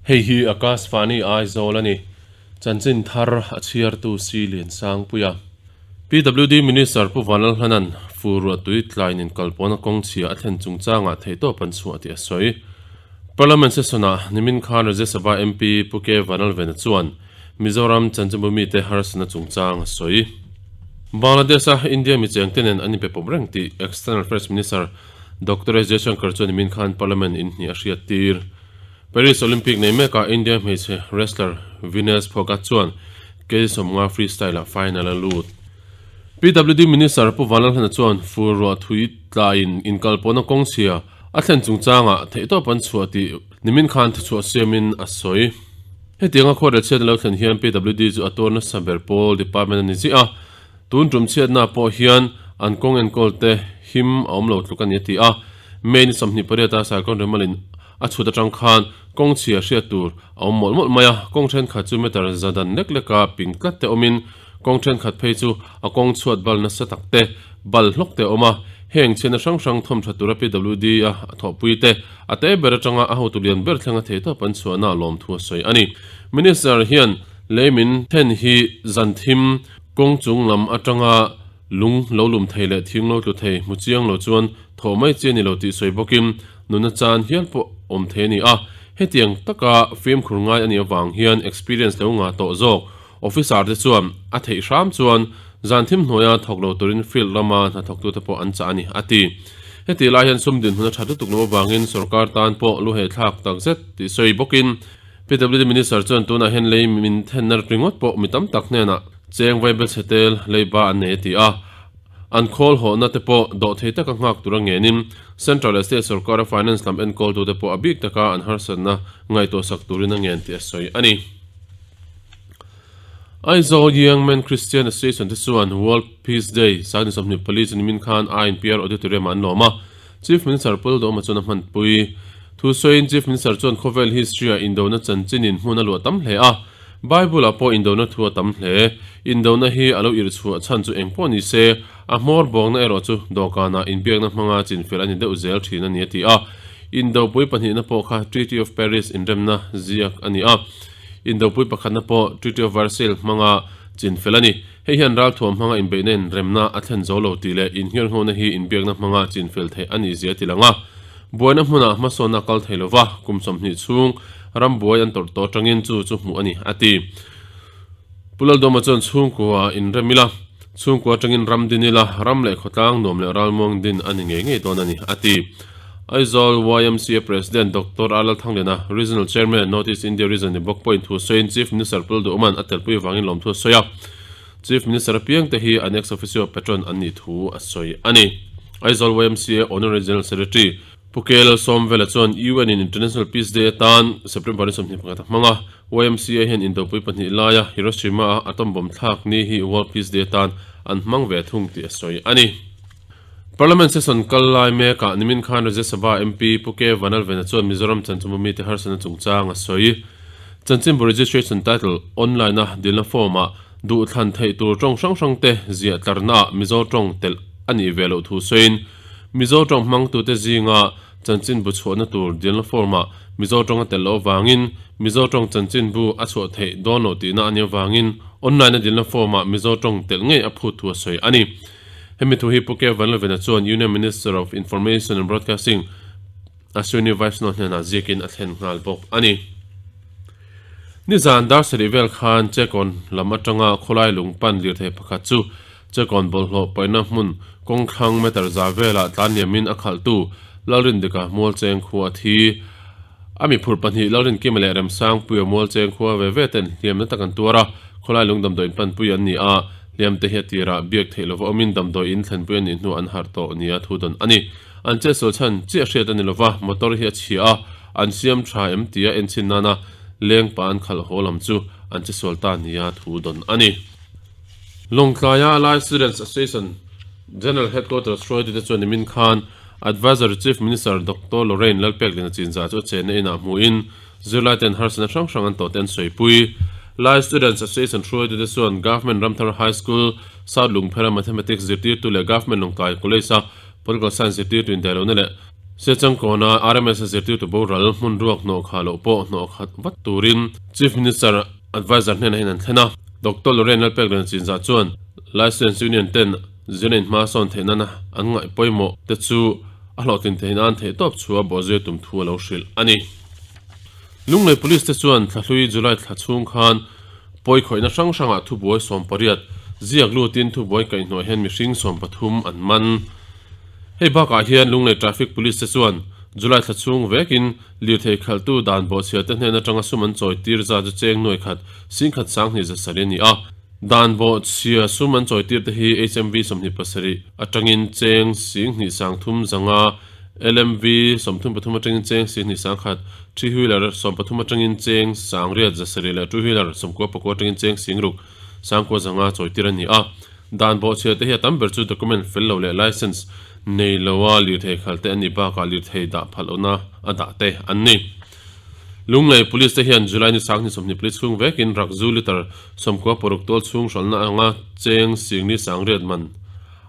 Hei hi Akashvani Aizawl a ni. Chanchin thar a chhiartu Si Liansangpuia. PWD Minister Pu Vanlalhlana'n fur ruah tui tlain inkalpawhna kawng chhia a thlen chungchangah theihtawp an chhuah tih a sawi. Parliament session-ah nimin khan Rajya Sabha MP Pu K Vanlalvena chuan Mizoram chanchinbu mite harsatna chungchang a sawi. Bangladesh-a India mi chengte nen an inpe pawp reng tih External Affairs Minister Doctor S Jaishankar chuan nimin khan Parliament inhnih a hriattir. Paris Olympic nei mekah India hmeichhe wrestler Vinesh Phogat chuan kg 50 freestyle-ah final a lut. PWD Minister Pu Vanlalhlana chuan fur ruah thui tlaiin inkalpawhna kawng chhia a thlen chungchangah theihtawp an chhuah tih nimin khan thuchhuah siamin a sawi. Hetianga khuarel chhiatna lo thlen hian PWD chu a tuar nasa ber pawl department a ni ziah a, tun tum chhiatna pawh hian an kawng enkawl te him a awm lo tluk a ni a ti a. May ni 28 a Cyclone Remalin a chhut atang khan kawng chhia hriat tur a awm mawlh mawlh mai a, kawng thenkhat chu meter za dan lek leka ping tlat te awmin kawng thenkhat phei chu a kawng chhuat bal nasa tak te bal hlawk te a awm a, heng chhiatna hrang hrang thawm tha tura PWD a thawhpui te a te ber atanga a hotu lian ber thlenga thei tawp an chhuahna lawmthu a sawi a ni. Minister hian lei min then hi zan thim kawng chung lam atanga lung lo lum thei leh thing lo tlu thei hmu chiang lo chuan thawh mai chi a ni lo tih sawi bawkin nuna chan hial pawh awm thei a ni a, hetiang taka fimkhur ngai a nih avang hian experience lo ngah tawh zawk Officer te chuan a theih hram chuan zan thim hnuaia thawk lo turin field lama hnathawktute pawh an chah a ni, a ti. Heti lai hian sum dinhmun a that lutuk loh avangin sorkar tan pawh lu heh thlak tak zet tih sawi bawkin PWD Minister chuan tunah hian lei min thenna ringawt pawh mi tam tak hnenah cheng vaibel chhe tel leiba an nei a ti a, an khawl hawhna te pawh dawh thei taka nghak tura ngenin Central leh State sorkara Finance lam enkawltute pawh a bik taka an harsatna ngaihtuahsak turin a ngen tih a sawi a ni. Aizawl Young Men Christian Association te chuan World Peace Day Sangni 24 chu nimin khan INPR Auditorium ah an lawm a, Chief Minister Paul Dawma chuan a hmanpui. Thu sawiin Chief Minister chuan khawvel history ah indona chanchinin hmun a luah tam hle a, Bible ah pawh indona thu a tam hle. Indona hi a lo irh chhuah chhan chu eng pawh ni se, a hmawr bawkna erawh chu dawhkanah inbiakna hmanga chinfel a ni deuh zel thin a ni a ti a. Indopui pahnihna pawh kha Treaty of Paris inremna ziak a ni a. Indopui pakhatna pawh Treaty of Versailles hmanga chin fel a ni. Hei hian ralthuam hmanga inbeihna inremna a thlen zo lo tih leh inngirnghona hi inbiakna hmanga chin fel theih a nih zia a ti lang a. Buaina hmunah hmasawnna a kal thei lo va, kum 20 chhung ram buai an tawrh tawh atangin chu chu hmuh a ni, a ti. Pu Laldawma chuan chhungkua inrem ila, chhungkua atangin ram din ila, ram leh khawtlang nuam leh ralmuang din a ni ngei ngei dawn a ni, a ti. Aizawl YMCA President Doctor R Lalthangliana, Regional Chairman, North East India Region ni bawk pawhin thu sawiin Chief Minister Pu Lalduhawma'n a telpui avangin lawmthu a sawi a. Chief Minister apiang te hi an ex-officio patron an nih thu a sawi a ni. Aizawl YMCA Honorary General Secretary Pu K Lalsawmvela chuan UN in International Peace Day atan September ni 21 a hmang a, YMCA hian indopui pahnih laia Hiroshima a atom bomb thlak ni hi World Peace Day atan an hmang ve thung tih a sawi a ni. Parliament session kal lai mekah nimin khan Rajya Sabha MP Pu K Vanlalvena chuan Mizoram chanchinbu mite harsatna chungchang a sawi. Chanchinbu registration title online a dilna form ah duh thlan theih tur tawng hrang hrang te ziah tlarna ah Mizo tawng telh a nih ve loh thu sawiin Mizo tawng hmangtute zinga chanchinbu chhuahna tur dilna form ah Mizo tawng a telh loh avangin Mizo tawng chanchinbu a chhuah theih dawn loh tihna a nih avangin online a dilna form ah Mizo tawng telh ngei a phut thu a sawi a ni. Hemi thu hi Pu Kev Vanlalvena chuan Union Minister of Information and Broadcasting Ashwini Vaishnaw hnenah ziakin a thlen nghal bawk a ni. Nizan dar sarih vel khan Chekawn lam atanga khawlai lung pan lirthei pakhat chu Chekawn bawlhhlawh paihna hmun kawngthlang meter za velah tlan liamin a khalhtu Lalrindika Mualcheng khua a thi. A mi phurh pahnih Lalrinkima leh Remsangpuia Mualcheng khua ve ve ten hliamna tak an tuar a, khawlai lung damdawi inpanpui an ni a, hliam te hi a tirah biak theih lova awmin damdawi in thlenpui a nih hnu an harh tawh nia thu dawn a ni. An chetsual chhan chiah hriat a ni lova, motor hi a chhia a, an siam tha em tia enchhin nana leng pa an khalh haw lam chu an chesual ta nia thu dawn a ni. Lawngtlaia Lai Students Association General Headquarters hruaitute chuan nimin khan Advisory Chief Minister Doctor Lorraine Lalpekliana chinzah chu a chenna inah hmuhin zirlaiten harsatna hrang hrang an tawh te an sawipui. Lai Students Association hruaitute chuan Government Ramthar High School, South Lungphera Mathematics zirtirtu leh Government Lawngtlai College-a Political Science zirtirtu indaihlohna leh. Sechangkawna RMS a zirtirtu boral hmun ruak hnawh khah loh pawh hnawh khat vat turin Chief Minister Adviser hnenah hian an thlen a. Doctor Lorraine Lalpekliana Chinzah chuan Licence Union ten zirna inhma sawn theih nana an ngaih pawimawh te chu a hlawhtlin theih nan theihtawp chhuah bawhzui a tum thu a lo hrilh a ni. Lunglei Police te chuan thlahlui July thla chhung khan pawikhawihna hrang hrangah thubuai 18 ziak lutin thubuai kaihhnawih hian mihring 13 an man. Hei bakah hian Lunglei Traffic Police te chuan July thla chhung vekin lirthei khalhtu dan bawhchhia te hnen atanga sum an chawi tir zat chu cheng nuai khat singkhat sanghnih za sarih a ni a. Dan bawhchhia sum an chawi tir te hi HMV 27 atangin cheng singhnih sangthum zanga LMV 33 atangin cheng 12 sangkhat, three wheeler 13 atangin cheng sangriat zasarih leh two wheeler 94 atangin cheng singruk sangkua zanga chawitir a ni a. Dan bawhchhiah te hi a tam ber chu document fel lo leh licence nei loa lirthei khalh te an nih bakah lirthei dah phalh lohna a dah te an ni. Lunglei Police te hian July ni sang ni 24 chhung vekin rakzu litre 96 tual chhung hralhna anga cheng singli sangriat man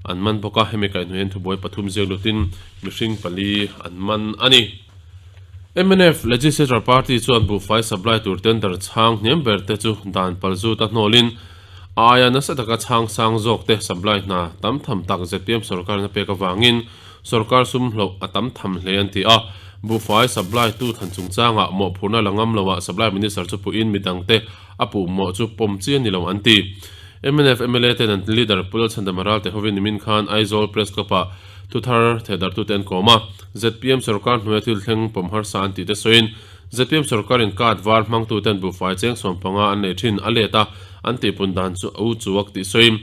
an man bawk a, hemi kaihhnawih hian thubuai pathum ziak lutin mihring pali an man a ni. Mnf Legislature Party chuan buhfai supply tur tender chhang hniam ber te chu dan pal zut a hnawlin a aia nasa taka chhang sang zawk te supply hna tam tham tak zpm sorkarin a pek avangin sorkar sum hloh a tam tham hle an ti a. Buhfai supply tu thlan chungchangah mawhphurhna la ngam loah supply minister chu puhin midangte a puhmawh chu pawm chi a ni lo an ti. Mnf mla ten an leader Pu Lalchhandama Ralte hovin nimin khan Aizawl Press Club-ah thuthar thehdarhtute an kawm a, zpm sorkar hnuaia thil thleng pawm harsa an tih te sawiin zpm sorkarin card var hmangtuten buhfai cheng 15 an nei thin a let a, an tihpun dan chu a u chuak tih sawiin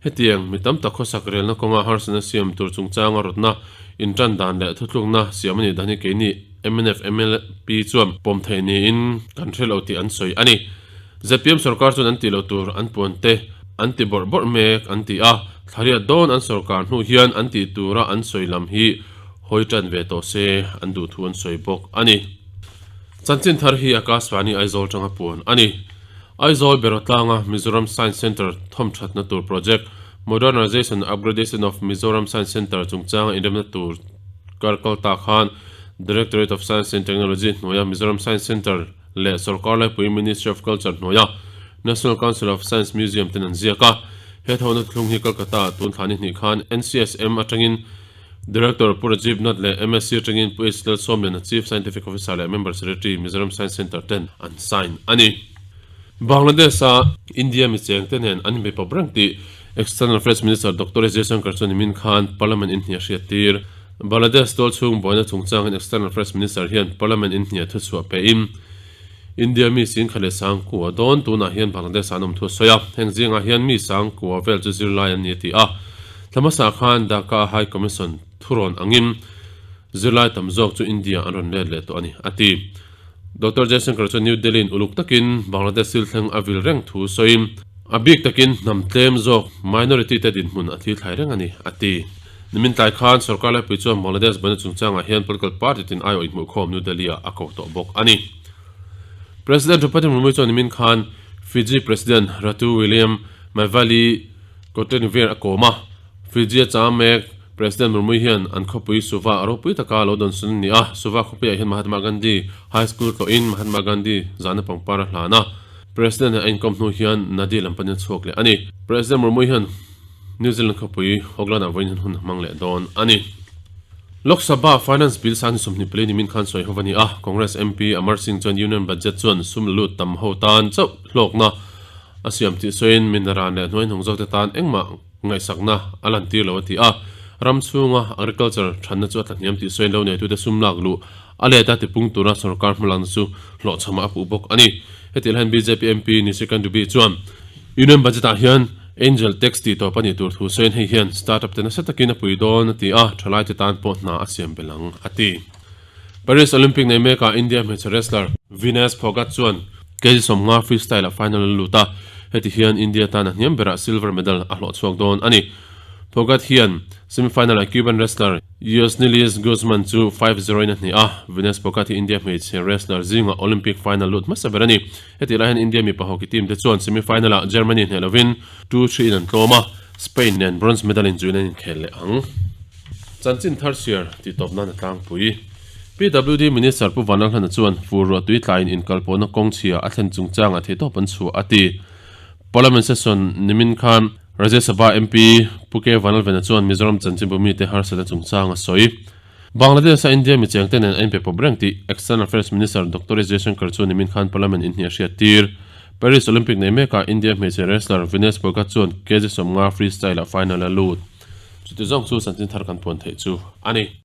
hetiang mi tam tak khawsak relna kawnga harsatna siam tur chungchanga rawtna intan dan leh thuthlukna siam a nih dan hi keini mnf mlp chuan pawm theih niin kan hre lo tih an sawi a ni. Zpm sorkar chuan an tih loh tur an puan te an ti bawrh bawrh mek an ti a, thlariat dawn an sorkar hnu hian an tih tura an sawi lam hi hawi tan ve tawh se an duh thu an sawi bawk a ni. Chanchin thar hi Akashvani Aizawl tanga puan a ni. Aizawl Berawtlanga Mizoram Science Centre thawmthatna tur project, Modernization and Upgradation of Mizoram Science Centre chungchanga inremna tur kar kal ta khan Directorate of Science and Technology hnuaia Mizoram Science Centre leh sorkar laipui Ministry of Culture hnuaia National Council of Science Museum ten an ziak a. He thawhna thlung hi Kolkata ah tun thla ni hnih khan NCSM atangin Director Pu Rajiv Nath leh MSc atangin Pu H Lalsawmliana Chief Scientific Officer leh Member Secretary Mizoram Science Centre ten an sign a ni. Bangladesh a India mi cheng te nen an inbe pawp reng tih External Affairs Minister Doctor S Jaishankar chuan nimin khan Parliament in hniah hriat tir. Bangladesh tual chhung buaina chungchangin External Affairs Minister hian Parliament in hniah thuchhuah pehin India mi singkhat leh sangkua dawn tunah hian Bangladesh ah an awm thu a sawi a, heng zingah hian mi sangkua vel chu zirlai an ni a ti a. Thla hmasa khan Dhaka High Commission thurawn angin zirlai tam zawk chu India an rawn let leh tawh a ni a ti. Doctor Jaishankar chuan New Delhi in uluk takin Bangladesh thil thleng a vil reng thu sawiin a bik takin hnam tlem zawk minority te dinhmun a thil thlai reng a ni a ti. Nimin tlai khan sorkar laipui chuan Bangladesh buaina chungchangah hian political party tin aiawh inhmuhkhawm New Delhi-ah a ko tawh bawk a ni. President Draupadi Murmu chuan nimin khan Fiji President Ratu William Maivalili Kotenivere a kawm a, Fiji-a chang mek President Murmu hian an khawpui Suva a ropui taka lo dawnsawn a ni a, Suva khawpuiah hian Mahatma Gandhi High School tlawhin Mahatma Gandhi zahna pangpar a hlan a, President-a a inkawm hnu hian Nadi lam panin a chhuak leh a ni. President Murmu hian New Zealand khawpui Auckland-ah vawiin hian hun a hmang leh dawn a ni. Lok Sabha Finance Bill sang ni 24 nimin khan sawi ho a ni a, Congress MP Amar Singh chuan Union Budget chuan sum la lut tam ho tan chauh hlawkna a siam tih sawiin minaran leh hnuaihnung zawkte tan engmah ngaihsakna a lantir lo a ti a, ram chhunga agriculture thanna chu a tlahniam tih sawiin lo neitute sum lak luh a let a tipung tura sorkar hmalakna chu hlawhchhamah a puh bawk a ni. Hetiang hian bjp MP Nishikant Dubey chuan Union Budget-ah hian Angel tax tih tawp a nih tur thu sawiin hei hian startup te nasa takin a pui dawn a ti a, thalaite tan pawh hna a siam belh ang a ti. Paris Olympic nei mekah India hmeichhe wrestler Vinesh Phogat chuan kg 50 freestyle-ah final a lut a, heti hian India tan a hniam berah silver medal a hlawh chhuak dawn a ni. Phogat hian semi-final-ah Cuban wrestler Yosnilis Guzman chu 5-0 in a hneh a, Vinesh Phogat hi India hmeichhe wrestler zingah Olympic final lut hmasa ber a ni. Hetih lai hian India mipa hockey team te chuan semi-final-ah Germany hneh lovin 2-3 in an tlawm a, Spain nen bronze medal inchuin an inkhel leh ang. Chanchin thar chhiar tih tawp nan a tlangpui. PWD Minister Pu Vanlalhlana chuan fur ruah tui tlaiin inkalpawhna kawng chhia a thlen chungchangah theihtawp an chhuah a ti. Parliament session nimin khan Rajya Sabha MP Pu K Vanlalvena chuan Mizoram chanchinbu mite harsatna chungchang a sawi. Bangladesh-a India mi chengte nen a inpe pawp reng tih External Affairs Minister Doctor S Jaishankar chuan nimin khan Parliament inhnih a hriat tir. Paris Olympic nei mekah India hmeichhe wrestler Vinesh Phogat chuan kg 50 freestyle-ah final a lut. Chuti zawng chu chanchin thar kan puan theih chu a ni.